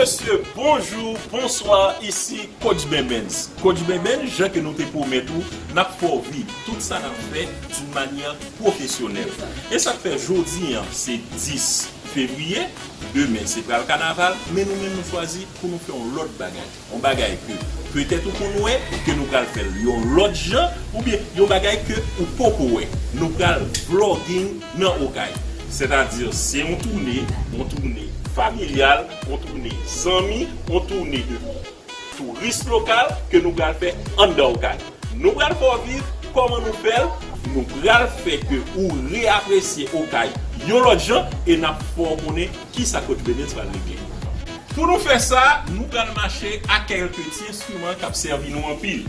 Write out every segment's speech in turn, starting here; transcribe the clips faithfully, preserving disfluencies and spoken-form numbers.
Mesye, bonjou, bonswa, isi Coach Benbens. Coach Benbens, jan ke nou te pwomèt ou, n ap fè w viv tout sa n ap fè d'une manière professionnelle. E sa k fè jodi an, se dis fevriye, demen se pral kanaval, men nou menm nou chwazi pou nou fè yon lòt bagay. Yon bagay ke petèt ou konn wè, ke nou pral fè l yon lòt jan, oubyen yon bagay ke ou poko wè. Nou pral vlogging nan Okay. Sètadi, se yon toune, yon toune familyal, yon toune zanmi, yon toune de touris lokal ke nou pral fè anndan Okay. Nou pral fè w viv kòman nou fè l, nou pral fè ke ou reapresye Okay yon lòt jan e n ap fè w konnen kisa Coach Benbens pral regle. Pou nou fè sa, nou pral mache ak kèlke ti enstriman k ap sèvi nou anpil.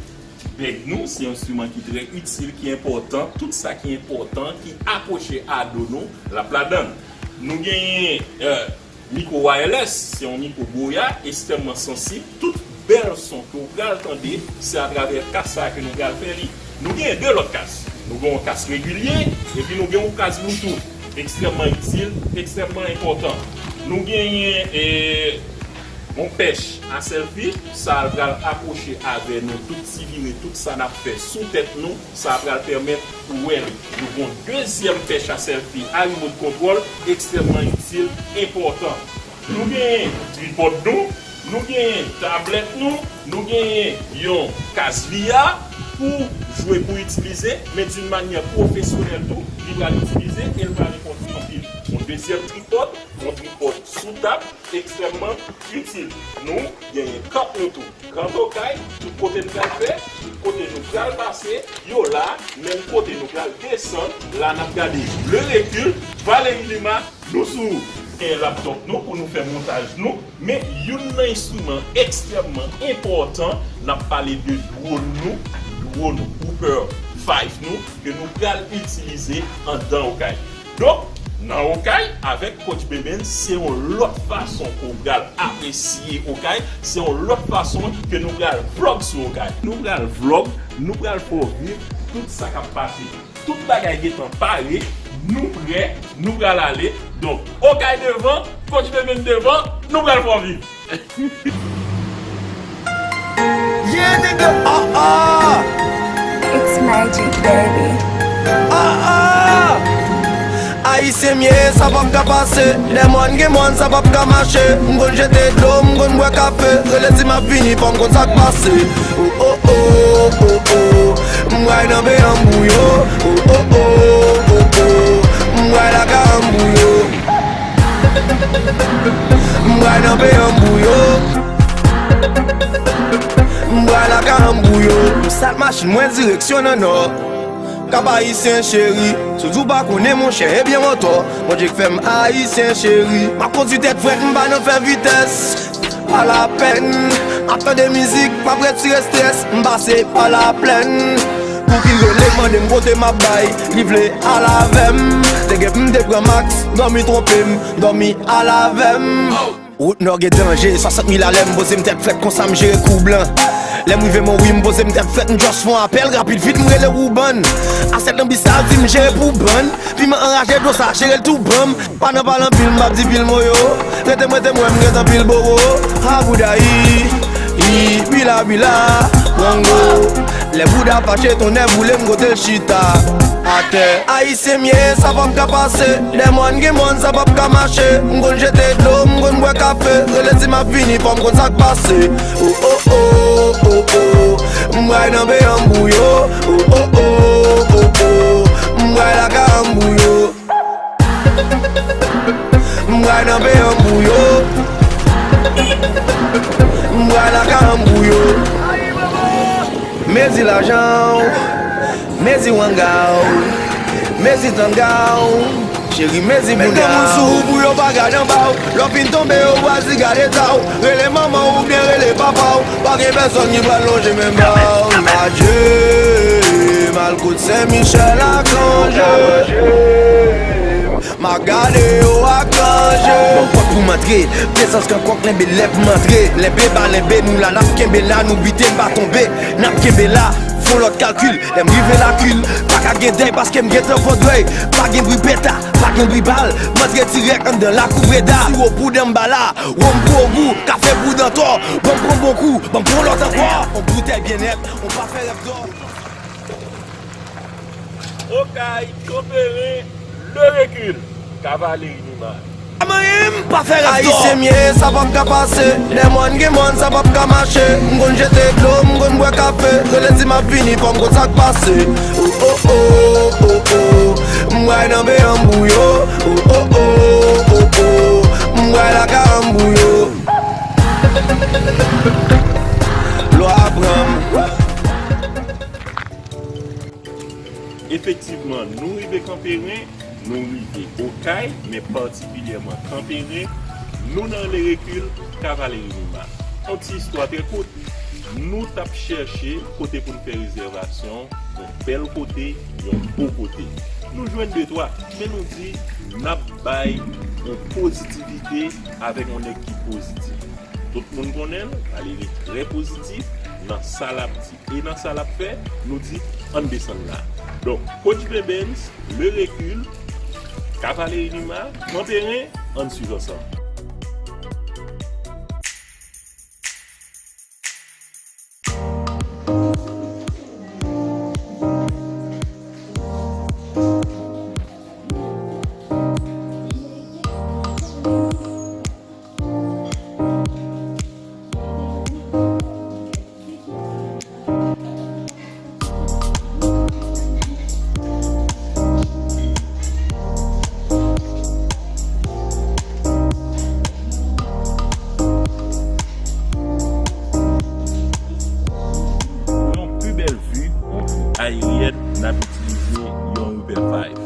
Bèg nou, se yon enstriman ki trè itil, ki enpòtan. Tout sa ki enpòtan, ki akwoche a do nou, l ap ladan l. Nou genyen, euh, mikwo wireless, se yon mikwo boya, ekstrèmman sansib. Tout bèl son ke w pral tande, se atravè kas sa a ke nou pral fè li. Nou genyen de lòt kas. Nou gen yon kas regilye, epi nou gen yon kas Bluetooth. Ekstrèmman itil, ekstrèmman enpòtan. Nou genyen, e, yon pèch a sèlfi, sa a pral akwoche avè nou tout ti vire, tout sa n ap fè sou tèt nou, sa a pral pèmèt ou wè l. Nou gen yon dezyèm pèch a sèlfi a remote control, ekstrèmman itil, enpòtan. Nou genyen tripòd nou, nou genyen tablèt nou, nou genyen yon kas V R pou jwe, pou itilize, men d'une manière professionnelle tou, li pral itilize e l pral enpòtan anpil. Yon dezyèm tripòd, yon tripòd sou tab, ekstrèmman itil. Nou genyen kant nou tou. Kant Okay, tout kote n pral fè, tout kote nou pral pase, yo la, menm kote nou pral desann, la n ap gade Le Recul, Valérie Lima, nou sou. Gen laptop nou pou nou fè montaj nou, men youn nan enstriman ekstrèmman enpòtan, n ap pale de drone nou, drone Hooper five nou, ke nou pral itilize anndan Okay. Donk, nan Okay, avèk Coach Benbens, se yon lòt fason ke w pral apresye Okay, se yon lòt fason ke nou pral vlog sou Okay. Nou pral vlog, nou pral fè w viv tout sa k ap pase. Tout bagay gentan pare, nou prè, nou pral ale. Donk, Okay devan, Coach Benbens devan, nou pral fè w viv. Yeah, nigga, ah ah, It's magic, baby. Ah ah. Ayisyen m ye, sa p ap ka pase. Dè mòn gen mòn, sa p ap ka mache. M konn jete dlo, m konn bwè kafe. Rele di m ap vini, fò m konn sa k pase. Oh oh oh oh oh. M bray nan peyi an m bouyo. Oh oh oh oh oh. M bray lakay an m bouyo. M bray nan peyi an m bouyo. M bray lakay an m bouyo. M sal machin mwen direksyon nan nò. Kap Ayisyen cheri, si w di w pa konnen monchè, ebyen w antò. Bondye k fè m Ayisyen cheri. M ap kondwi tèt frèt, m pa nan fè vitès. Pa lapèn, m ap tande mizik, m ap retire estrès. M pase pa laplèn. Pou ki rele mande m kote m ap bay, li vle al avè m. Te gen pou m te pran maks, dòmi twonpe m, dòmi al avè m. Wout nò gen danje, swasant mil alè m poze m tèt frèt konsa m jere kou blan. Lè m rive Monwi m poze m tèt frèt, m just fè yon apèl rapid vit m rele Woubann. Asyèt nan bis la di m jere pou bann. Piman anraje dlo sa jere l tou ban m. Pa nan pale anpil m p ap di pil mo yo. Rete m rete m wè m gentan pil bowo. Ha bouda yi, yi, bila bila, wango. Lè bouda fache tonnè boule m kote l chita. Atè. Ayisyen m ye, sa p ap ka pase. Dè mòn gen mòn, sa p ap ka mache. M konn jete dlo, m konn bwè kafe. Rele di m ap vini, fò m konn sa k pase. Oh oh oh oh oh. M bray nan peyi an m bouyo. Oh oh oh oh oh. M bray lakay an m bouyo. M bray nan peyi an m bouyo. M bray lakay an m bouyo. Mezi lajan w, mezi wanga w, mezi tanga w. Cheri, mezi bouda w. Met granmoun sou ou pou yo pa gade anba w. Lè w fin tonbe, yo pral di gade eta w. Rele manman w oubyen rele papa w. Pa gen pèsòn ki pral lonje men ba w. Adje, m al kot Sen Michèl Akanje. M ap gade yo ak danje. Bon, kòk pou m antre, prezans gran kòk lenbe lè pou m antre. Lenbe ba lenbe, nou la n ap kenbe la, nou bite n pa tonbe. N ap kenbe la, fon lòt kalkil. Lè m rive lakil, pa ka Gen dèy paske m gentan fò dèy. Pa gen bri peta, pa gen bri bal. M antre dirèk anndan lakou Breda. Siwo pou danmbala, wonm pou ogou, kafe pou dantò. Ban m pran bon kou, ban m pran lòt ankò. On boutèy byennèt, on pa fè rèv dò. Okay, Kanperen, Le Recul, Kavaleri Nima. Manyen m pa fè rèv dò. Ayisyen m ye, sa p ap ka pase. Lè mòn gen mòn, sa p ap ka mache. M konn jete dlo, m konn bwè kafe. Rele di m ap vini, fò m konn sa k pase. O, o, o, o, o. M pral nan Beyan m pou yo. O, o, o, o, o. M pral lakay m pou yo. Lwa pran m. Efektivman, nou rive Kanperen, nou rive Okay, men patikilyèman Kanperen, nou nan Le Recul, Kavaleri Nima. Yon ti istwa trè kout, nou t ap chèche kote pou n fè rezèvasyon, yon bèl kote, yon bo kote. Nou jwenn de twa, men nou di n ap bay yon pozitivite avèk yon nèg ki pozitif. Tout moun konnen l, Valeri trè pozitif nan sa l ap di e nan sa l ap fè, nou di, ann desann la. Donk, Coach Bebens, Le Recul, Kavaleri Nima, Kanperen, ann swiv ansanm. Pou yon pi bèl vi, yon vi ayeryèn, n ap itilize yon Uber Five.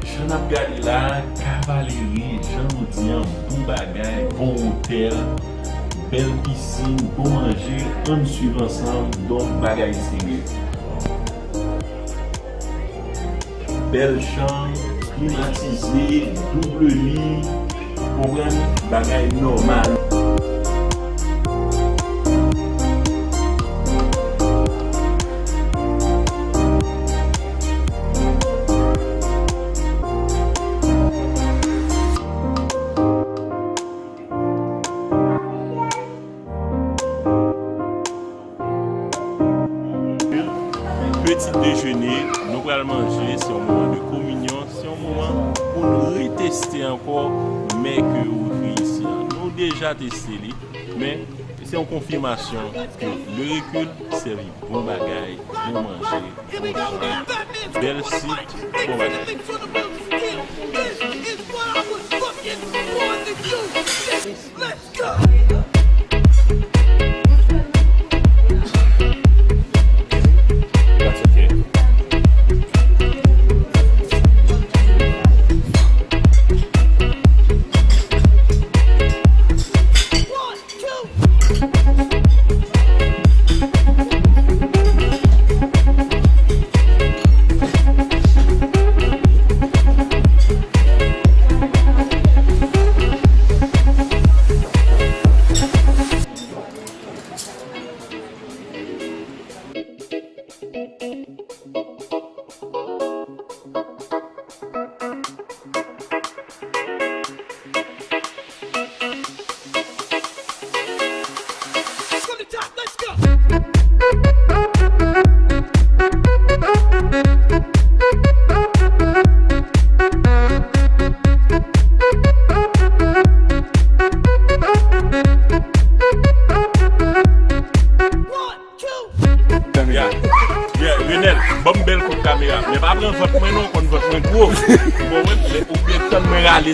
Jan n ap gade la, Kavaleri, jan nou di an, bon bagay, bon otèl, bèl pisin, bon manje, ann swiv ansanm, donk bagay serye. Bèl chanm, klimatize, double li, konprann, bagay nòmal. Petit déjeuner, nou pral manje, se yon moman de kominyon, se yon moman pou n reteste ankò mè ke yo ofri isi a. Nou deja teste li, men se yon konfimasyon ke Le Recul sèvi bon bagay, bon manje, bon jan, bèl sit, bon bagay.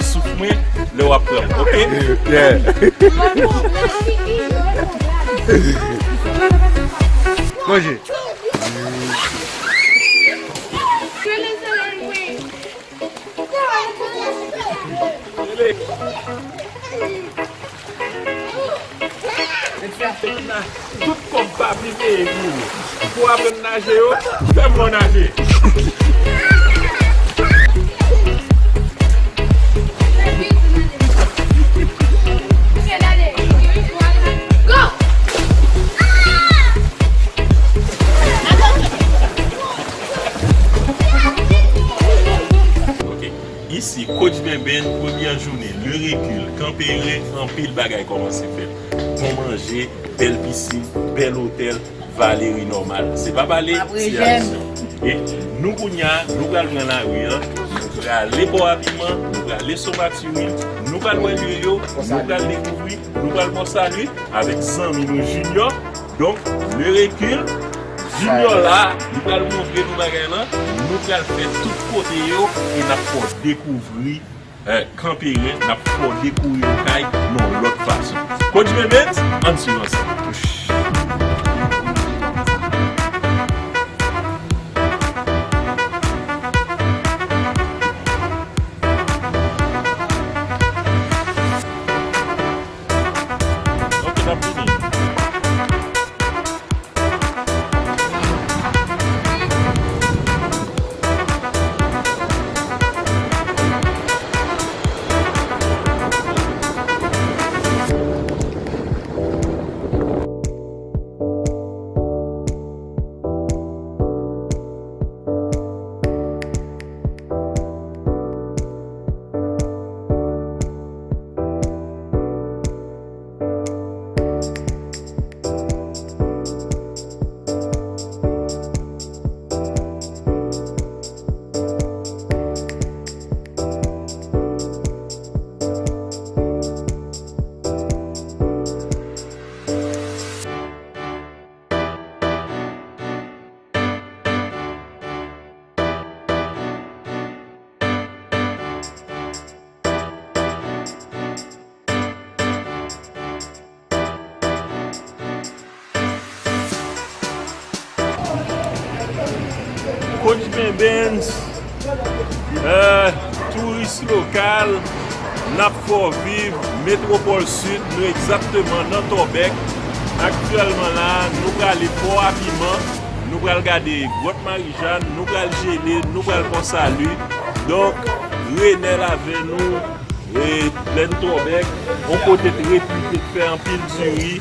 Souf mwen lè w ap pran m, oke? Yeah. Manje. Tout kòb papi peye pou ou. Pou aprann naje yo, fè m wè w naje. Ok. Isi, Coach Benben, premyè jounen, Le Recul, Kanperen, anpil bagay kòmanse fèt. Bon manje, bèl pisin, bèl otèl, Valerie nòmal. Se pa pale, se aksyon. E nou kounye a, nou pral pran lari an, nou prale Pò a Piman, nou prale Son Matiwil, nou pral wè lye yo, nou pral dekouvri, nou pral Pò Sali avèk zanmi nou Junior. Donk, Le Recul, Junior la, li pral montre nou bagay lan, nou pral fè tout kote yo e n ap fè w dekouvri, eh, Kanperen, n ap fè w dekouvri Okay nan yon lòt fason. Coach Bebens, ann swiv ansanm. Ok, n ap vini. Coach Bebens, eh, touris lokal, n ap fè w viv Metwopòl Sid, nou egzakteman nan Tòbèk. Aktyèlman la, nou prale Pò a Piman, nou pral gade Gwòt Marijàn, nou pral Jele, nou pral Pò Sali. Donk, Renèl avè nou, e, Plèn Tòbèk, yon kote t repite, t fè anpil diri.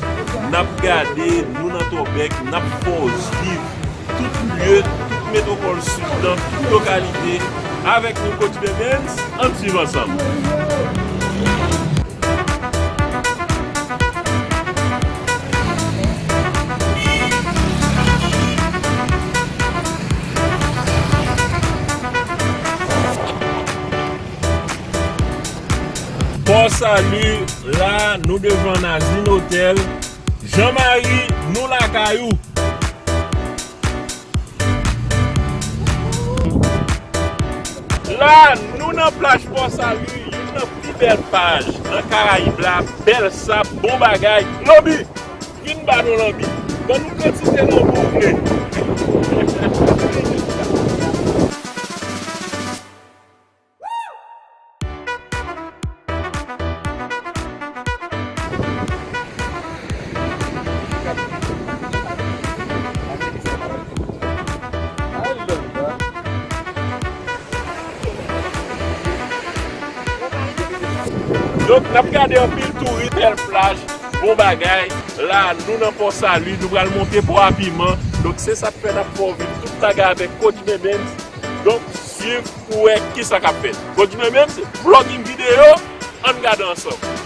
N ap gade, nou nan Tòbèk, n ap fè w viv tout lye, tout Metwopòl Sid lan, tout lokalite. Avèk nou, Coach Bebens, ann swiv ansanm. Pò Sali, la, nou devan Nazin Hotel. Jean Marie, nou lakay ou. La, nou nan plaj Pò Sali, youn nan pi bèl plaj nan Karayib la, bèl sab, bon bagay. Lobi, vin ba nou lanbi. Ban nou kantite lanbi w vle. Donk, n ap gade anpil touris, bèl plaj, bon bagay. La, nou nan Pò Sali, nou pral monte Pò a Piman. Donk, se sa k fè n ap fè w viv tout bagay avèk Coach Bebens. Donk, swiv pou wè kisa k ap fèt. Coach Bebens, vlogging videyo, ann gade ansanm.